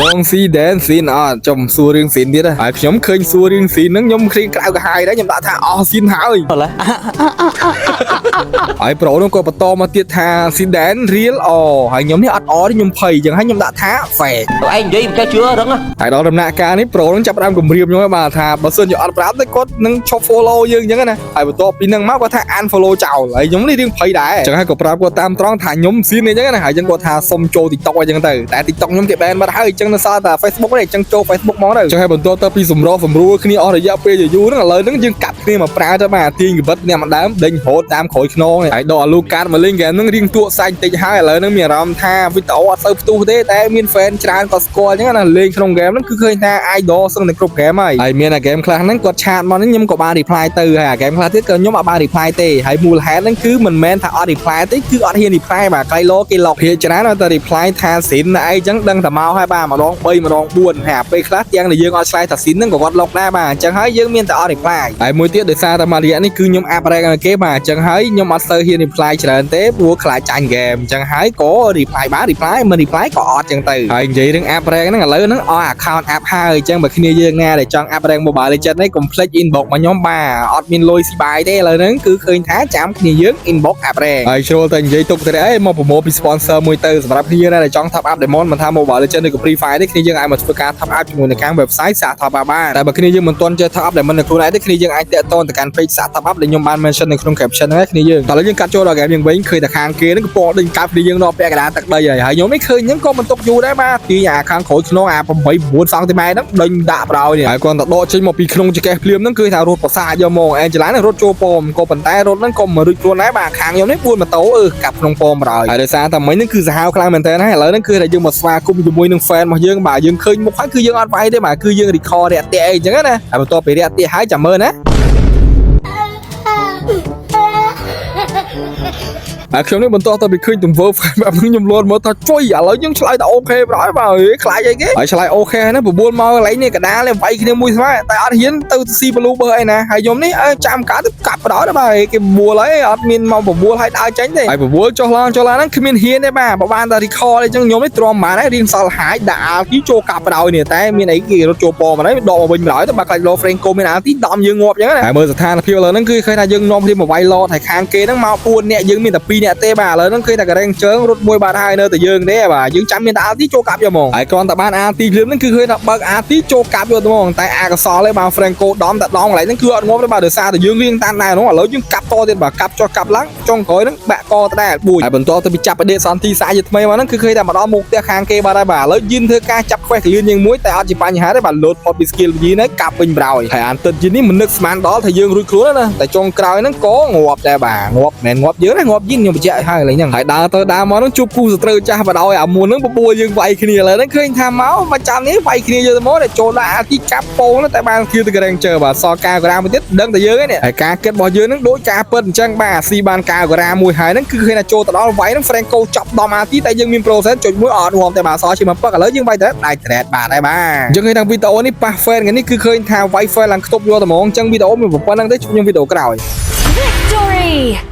បងស៊ីដែនស៊ីនអត់ចំសួររឿងស៊ីនទៀតហើយខ្ញុំឃើញសួររឿងស៊ីនហ្នឹងខ្ញុំគ្រៀងក្រៅកាហាយដែរខ្ញុំដាក់ថាអស់ស៊ីនហើយ ហើយប្រូនោះក៏បន្តមកទៀតថាស៊ីដែន real អហើយខ្ញុំនេះអត់អទេខ្ញុំភ័យអញ្ចឹងហើយខ្ញុំដាក់ថា fake ឯងនិយាយមិនចេះជឿរឹង ហើយដល់ដំណាក់កាលនេះប្រូនឹងចាប់ផ្ដើមគម្រាមខ្ញុំហើយបាទថាបើសិនជាអត់ប្រាប់ទេគាត់នឹងឈប់ follow យើងអញ្ចឹងណាហើយបន្ទាប់ពីហ្នឹងមកគាត់ថា unfollow ចោលហើយខ្ញុំនេះរៀងភ័យដែរអញ្ចឹងហើយក៏ប្រាប់គាត់តាមត្រង់ថាខ្ញុំស៊ីនអញ្ចឹងណាហើយអញ្ចឹងគាត់ថាសុំចូល TikTok អញ្ចឹងទៅតែ TikTok ខ្ញុំគេ ban បាត់ហើយអញ្ចឹងនៅសល់តែ Facebook ទេអញ្ចឹងចូល Facebook មកទៅអញ្ចឹងហើយបន្ទាប់ទៅពីសម្របសម្រួលគ្នាអស់រយៈពេលយូរហ្នឹងឥឡូវហ្នឹងយើងកាត់គ្នាមកប្រើទៅបាទទាញកបិតអ្នកម្ដើមដេញរហូតតាមក្រោយខ្នងហើយដកអាលូកាត់មកលេងហ្គេមហ្នឹងរៀងទួកសាច់តិចហើយឥឡូវហ្នឹងមានអារម្មណ៍ថាវីដេអូអត់សូវផ្ទុះទេតែមាន fan ច្រើនក៏ស្គាល់អញ្ចឹងណាលេងក្នុងហ្គេមហ្នឹងគឺឃើញថា idol សឹងតែគ្រប់ហ្គេមហើយហើយមានអាហ្គេមខ្លះហ្នឹងគាត់chat មកហ្នឹងខ្ញុំក៏បាន reply ទៅហើយអាហ្គេមខ្លះទៀតក៏ខ្ញុំអត់បាន reply ទេហើយមូលហេតុហ្នឹងគឺមិនមែនថាអត់ reply ទេគឺអត់ហ៊ាន reply បាទក្រៃលោគេ lock ភាគច្រើនឲ្យតែ reply ថាស៊ីនអីចឹងដឹងតែមកហើយបាទម្ដង3ម្ដង4ហើយអាពេលខ្លះទាំងដែលយើងអត់ឆ្លើយថាស៊ីនហ្នឹងក៏គាត់ lock ដែរបាទអញ្ចឹងហើយយើងមានតែអត់ reply ហើយមួយទៀតដោយសារតែមួយរយៈនេះគឺខ្ញុំ up rank ឲ្យគេបាទអញ្ចឹងហើយខ្ញុំអត់សូវហ៊ាន reply ច្រើនទេព្រោះខ្លាចចាញ់ហ្គេមអញ្ចឹងហើយក៏ reply បាន reply មិន reply ក៏អត់ចឹងទៅហើយនិយាយរឿង up rank ហ្នឹងឥឡូវហ្នឹងអស់ account up ហើយអញ្ចឹងបើគ្នាយើងណាដែលចង់ up rank Mobile Legends នេះកុំភ្លេច inbox មកខ្ញុំបាទអត់មានលុយស៊ីបាយទេឥឡូវហ្នឹងគឺឃើញថាចាំគ្នាយើង inbox up rank ហើយជ្រុលតែនិយាយទុកទៅអីមកប្រមូលពី sponsor មួយទៅសម្រាប់គ្នាណាដែលចង់ top up diamond មិនថា Mobile Legends ឬក៏ Free Fire ទេគ្នាយើងអាចមកធ្វើការ top up ជាមួយនឹងខាង website សាក top up បានតែបើគ្នាយើងមិនទាន់ចេះ top up diamond នៅខ្លួនឯងទេគ្នាយើងអាចតាក់ទងទៅកាន់ page សាក top up ដែលខ្ញុំបាន mention នៅក្នុង caption ហ្នឹងគ្នាយើងតោះឥឡូវយើងកាត់ចូលដល់ game យើងវិញឃើញតែខាងគេហ្នឹងកំពុងដេញកាប់គ្នាយើងដល់ពាក់កណ្ដាលទឹកដីហើយហើយខ្ញុំនេះឃើញហ្នឹងក៏មិនទុកយូរដែរបាទទាញអាខាងក្រោយខ្នងអា8 9សង់ទីម៉ែត្រហ្នឹងដេញដាក់ប្រោយនេះហើយគាត់តែដកចេញមកពីក្នុងចង្កេះភ្លាមហ្នឹងគឺថារត់ប្រសាយកមកអែនចឡាហ្នឹងរត់ចូលប៉មក៏ប៉ុន្តែរត់ហ្នឹងក៏មិនរួចខ្លួនដែរបាទខាងខ្ញុំនេះ4ម៉ូតូអឺកាប់ក្នុងប៉មប្រោយហើយដោយសារតែមិញហ្នឹងគឺសាហាវខ្លាំងមែនតើហើយឥឡូវហ្នឹងគឺថាយើងមកស្វាគមន៍ជាមួយនឹង fan របស់យើងបាទយើងឃើញមុខហើយគឺយើងអត់វាយទេបាទគឺយើង record រាក់ទាក់អីអញ្ចឹងណាហើយបន្ទាប់ពីរាក់ទាក់ហើយចាំមើលណា ហើយខ្ញុំនេះបន្តទៅពីឃើញទង្វើ fan បែបហ្នឹងខ្ញុំលន់មកថាជួយឥឡូវយើងឆ្លើយតែ OK ប្រហែលបាទហេខ្លាចអីគេហើយឆ្លើយ OK ហ្នឹងបបួលមកកន្លែងនេះកដាលនេះវាយគ្នាមួយស្មើតែអត់ហ៊ានទៅស៊ីបលូបើអីណាហើយខ្ញុំនេះចាំកាទៅកាប់បដបាទគេបបួលហើយអត់មានមកបបួលហើយដើរចេញទេហើយបបួលចុះឡើងចុះឡើងហ្នឹងគ្មានហ៊ានទេបាទបើបានតែ recall អីចឹងខ្ញុំនេះទ្រាំបានហើយរៀងសល់ហាយដាក់ ulti ចូលកាប់បដនេះតែមានអីគេរត់ចូលប៉មកហើយដកមកវិញបណ្ដោយទៅបាទខ្លាចលោ Franco មាន ulti ដំយើងងាប់ចឹងណាហើយមើលស្ថានភាពឥឡូវហ្នឹងគឺឃើញថាយើងនាំគ្នាមកវាយ lord ហើយខាងគេហ្នឹងមក4នាក់យើងមានតែ2នាក់ទេបាទឥឡូវហ្នឹងឃើញតែការ៉េងជើងរត់មួយបាត់ហើយនៅតែយើងទេបាទយើងចាំមានតែ ulti ចូលកាប់យកហ្មងហើយគ្រាន់តែបាន ulti ភ្លាមហ្នឹងគឺឃើញថាបើក ulti ចូលកាប់យកហ្មងតែអាកសលទេបាទ Franco ដំតែដងកន្លែងហ្នឹងគឺអត់ងាប់ទេបាទដោយសារតែយើងរៀងតាមដែរនោះឥឡូវយើងកាប់តទៀតបាទកាប់ចុះកាប់ឡើងចុងក្រោយហ្នឹងបាក់កតដែរបួយហើយបន្តទៅពីចាប់បដិសន្ធិសាជាថ្មីមកហ្នឹងគឺឃើញតែមកដល់មុខផ្ទះខាងគេបាទហើយបាទឥឡូវយិនធ្វើការចាប់ខ្វេះកលឿនយើងមួយតែអត់ជាបញ្ហាទេបាទលោតផុតពី skill យីនហើយកាប់វិញប្រោយហើយអានទឹកយិននេះមិននឹកស្មានដល់ថាយើងរួចខ្លួនណាតែចុងក្រោយហ្នឹងក៏ងាប់ដែរបាទងាប់មិនមែនងាប់យើងទេងាប់យិនខ្ញុំបញ្ជាក់ឲ្យហើយកន្លែងហ្នឹងហើយដើរទៅដើរមកហ្នឹងជួបគូសត្រូវចាស់បដ ாய் អាមួនហ្នឹងបបួលយើងវាយគ្នាឥឡូវហ្នឹងឃើញថាមកមកចាំនេះវាយគ្នាយកទៅមកតែចូលដាក់អាទីកាប់ពងហ្នឹងតែបានគៀទៅក្រែងជើបាទសល់កែវក្រាមួយទៀតដឹងតែយើងឯនេះហើយការគិតរបស់យើងហ្នឹងដូចការពិតអញ្ចឹងបាទស៊ីបានកែវក្រាមួយហើយហ្នឹងគឺឃើញថាចូលទៅដល់វាយហ្នឹង Franco ចាប់ដំអាទីតែយើងមាន process ចុចមួយអត់ងាប់តែបាទសល់ជាមួយពឹកឥឡូវយើងវាយតែដាច់ត្រេតបាទហើយបាទអញ្ចឹងឃើញថាវីដេអូនេះប៉ះ fan នេះគឺឃើញថាវាយ fan ឡើងខ្ទប់យកតែហ្មងអញ្ចឹងវីដេអូមានប៉ុណ្្នឹងទេជួបខ្ញុំវីដេអូក្រោយ Victory!